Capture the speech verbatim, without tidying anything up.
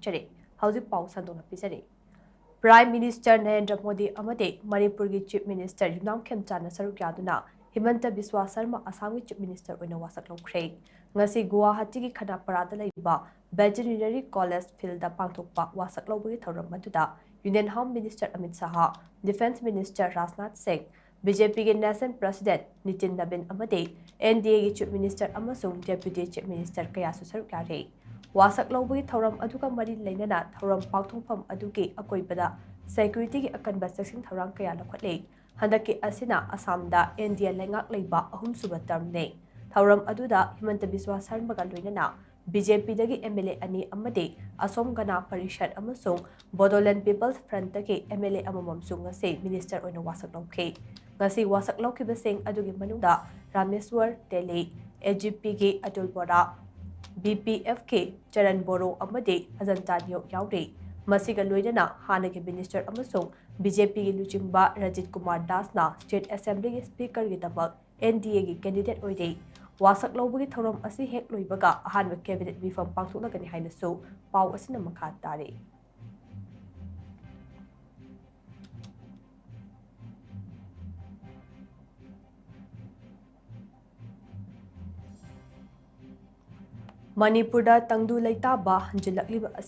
ꯆꯔꯦ꯫ ꯍꯧꯖꯤꯛ ꯄꯥꯎ ꯁꯟꯗꯣꯛꯅ ꯄꯤꯖꯔꯤ꯫ Prime Minister ꯅꯔꯦꯟꯗ꯭ꯔ ꯃꯣꯗꯤ ꯑꯃꯗꯤ ꯃꯅꯤꯄꯨꯔꯒꯤ Chief Minister ꯌꯨꯝꯅꯥꯝ ꯈꯦꯝꯆꯥꯟꯅ ꯁꯔꯨꯛ ꯌꯥꯗꯨꯅ ꯍꯤꯃꯟꯇ ꯕꯤꯁ꯭ꯋꯥ ꯁꯔꯃ ꯑꯁꯥꯝꯒꯤ Chief Minister ꯑꯣꯏꯅ ꯋꯥꯁꯛ ꯂꯧꯈ꯭ꯔꯦ꯫ ꯉꯁꯤ ꯒꯨꯋꯥꯍꯥꯇꯤꯒꯤ ꯈꯅꯥꯄꯥꯔꯥꯗ ꯂꯩꯕ Veterinary College Fieldꯗ ꯄꯥꯡꯊꯣꯛꯄ ꯋꯥꯁꯛ ꯂꯧꯕꯒꯤ ꯊꯧꯔꯝ ꯑꯗꯨꯗ Union Home Minister ꯑꯃꯤꯠ ꯁꯍꯥ, Defence Minister ꯔꯥꯖꯅꯥꯊ ꯁꯤꯡ, BJPꯒꯤ National President ꯅꯤꯇꯤꯟ ꯅꯕꯤꯟ ꯑꯃꯗꯤ NDAꯒꯤ Chief Minister ꯑꯃꯁꯨꯡ Deputy Chief Minister ꯀꯌꯥꯁꯨ ꯁꯔꯨꯛ ꯌꯥꯔꯤ꯫ ꯋꯥꯁꯛ ꯂꯧꯕꯒꯤ ꯊꯧꯔꯝ ꯑꯗꯨꯒ ꯃꯔꯤ ꯂꯩꯅꯅ ꯊꯧꯔꯝ ꯄꯥꯡꯊꯣꯛꯐꯝ ꯑꯗꯨꯒꯤ ꯑꯀꯣꯏꯕꯗ securityꯒꯤ ꯑꯀꯟꯕ ꯆꯦꯛꯁꯤꯟ ꯊꯧꯔꯥꯡ ꯀꯌꯥ ꯂꯧꯈꯠꯂꯤ꯫ ꯍꯟꯗꯛꯀꯤ ꯑꯁꯤꯅ ꯑꯁꯥꯝꯗ NDA ꯂꯩꯉꯥꯛ ꯂꯩꯕ ꯑꯍꯨꯝꯁꯨꯕ termꯅꯤ꯫ ꯊꯧꯔꯝ ꯑꯗꯨꯗ ꯍꯤꯃꯟꯇ ꯕꯤꯁ꯭ꯋꯥ ꯁꯔꯃꯒ ꯂꯣꯏꯅꯅ BJPꯗꯒꯤ MLA ꯑꯅꯤ ꯑꯃꯗꯤ ꯑꯁꯣꯝ ꯒꯅ ꯄꯔꯤꯁꯠ ꯑꯃꯁꯨꯡ Bodoland People's Frontꯇꯒꯤ MLA ꯑꯃꯃꯝꯁꯨ ꯉꯁꯤ Minister ꯑꯣꯏꯅ ꯋꯥꯁꯛ ꯂꯧꯈꯤ꯫ ꯉꯁꯤ ꯋꯥꯁꯛ ꯂꯧꯈꯤꯕꯁꯤꯡ ꯑꯗꯨꯒꯤ ꯃꯅꯨꯡꯗ ꯔꯥꯃꯦꯁ꯭ꯋꯔ ꯇꯦꯂꯤ, AGPꯒꯤ ꯑꯇꯨꯜ ꯕꯣꯔꯥ, BPFꯀꯤ ꯆꯔꯟ ꯕꯣꯔꯣ ꯑꯃꯗꯤ ꯐꯖꯟꯇꯥ ꯅꯤꯌꯣꯛ ꯌꯥꯎꯔꯤ꯫ ꯃꯁꯤꯒ ꯂꯣꯏꯅꯅ ꯍꯥꯟꯅꯒꯤ Minister ꯑꯃꯁꯨꯡ BJPꯒꯤ ꯂꯨꯆꯤꯡꯕ ꯔꯖꯤꯠ ꯀꯨꯃꯥꯔ ꯗꯥꯁꯅ State Assemblyꯒꯤ Speakerꯒꯤ ꯗꯃꯛ NDAꯒꯤ candidate ꯑꯣꯏꯔꯤ꯫ ꯋꯥꯁꯛ ꯂꯧꯕꯒꯤ ꯊꯧꯔꯝ ꯑꯁꯤ ꯍꯦꯛ ꯂꯣꯏꯕꯒ ꯑꯍꯥꯟꯕ cabinet ꯃꯤꯐꯝ ꯄꯥꯡꯊꯣꯛꯂꯒꯅꯤ ꯍꯥꯏꯅꯁꯨ ꯄꯥꯎ ꯑꯁꯤꯅ ꯃꯈꯥ ꯇꯥꯔꯤ꯫ ꯃꯅꯤꯄꯨꯔꯗ ꯇꯪꯗꯨ ꯂꯩꯇꯥꯕ ꯍꯟꯖꯤꯜꯂꯛꯂꯤꯕ ꯑꯁꯤ